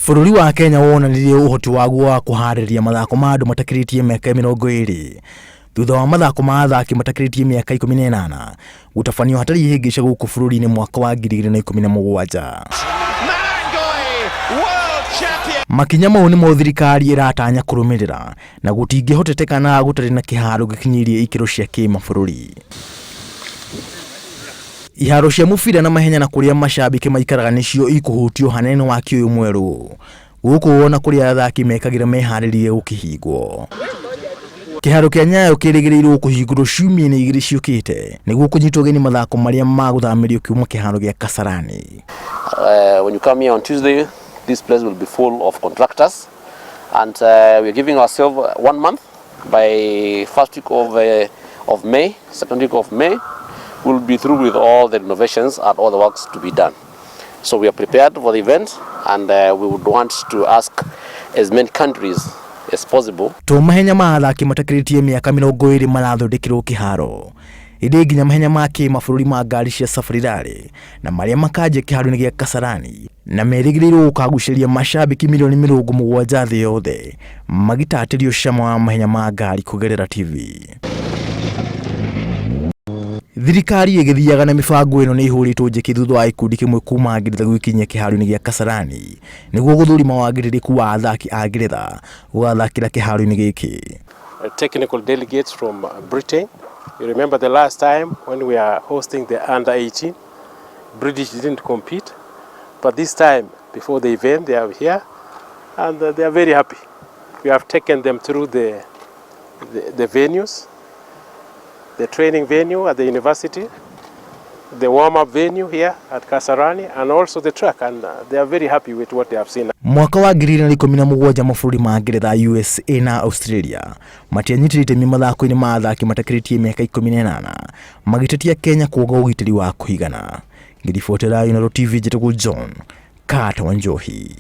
Bũrũri wa Kenya wonanirie ũhoti waguo wa kũharĩria mathako ma andũ matakĩrĩtie mĩaka 20 thutha wa mathako ma athaki matakĩrĩtie mĩaka 18 gũtabanio hatarĩ ihĩngĩca gũkũ bũrũri-inĩ mwaka wa 2017. Makinya mau nĩmo thirikari ĩratanya kũrũmĩrĩra na gũtingĩhotetekana gũtarĩ na kĩharo gĩkinyĩirie ikĩro cia kĩmabũrũri. Iharo cia mũbira na mahenya na kũrĩa macambĩki maikaraga nĩcio ikũhutio hanene nĩ waki ũyũ mwerũ. Gũkũ ona kũrĩa athaki mekagĩra meharĩrie gũkĩhingwo. Kĩharo kĩa Nyayo kĩrĩgĩrĩirwo kũhingũrwo ciumia-inĩ igĩrĩ ciũkĩte nĩguo kũnyitwo ũgeni mathako marĩa magũthamĩrio kuma kĩharo gĩa Kasarani. When you come here on Tuesday, this place will be full of contractors and we're giving ourselves one month. By first week of May, second week of May, we'll be through with all the renovations and all the works to be done. So we are prepared for the event and we would want to ask as many countries as possible. To mahenya ma athaki matakĩrĩtie mĩaka 20 marathondekerwo kĩharo ĩndĩ nginya mahenya ma kĩmabũrũri ma ngari cia Safari Rally na marĩa makanjia kĩharo-inĩ gĩa Kasarani na merĩgĩrĩirwo gũkagucĩrĩria macambĩki milioni 70 thĩ yothe magĩtatĩrio cama wa mahenya ma ngari kũgerera TV. Thirikari ĩgĩthiaga na mĩbango ĩno nĩ ĩhũrĩtwo njeki thutha wa gĩkundi kĩmwe kuma Ngeretha gwĩkinyia kĩharo-inĩ gĩa Kasarani nĩguo gũthũrima wagĩrĩrĩku wa athaki a Ngeretha gũgathakĩra kĩharo-inĩ gĩkĩ. Technical delegates from Britain. You remember the last time when we are hosting the under 18, British didn't compete, but this time before the event they are here and they are very happy. We have taken them through the venues, the training venue at the university, the warm-up venue here at Kasarani, and also the track, and they are very happy with what they have seen. Mwaka wa 2017 mabũrũri ma Ngeretha, USA na Australia matianyitire itemi mathako-inĩ ma athaki matakĩrĩtie mĩaka 18 magĩtetia Kenya kwaga ũgitĩri wa kũigana. Ngĩribotera Inooro TV, njĩtagwo John Carter Wanjohi.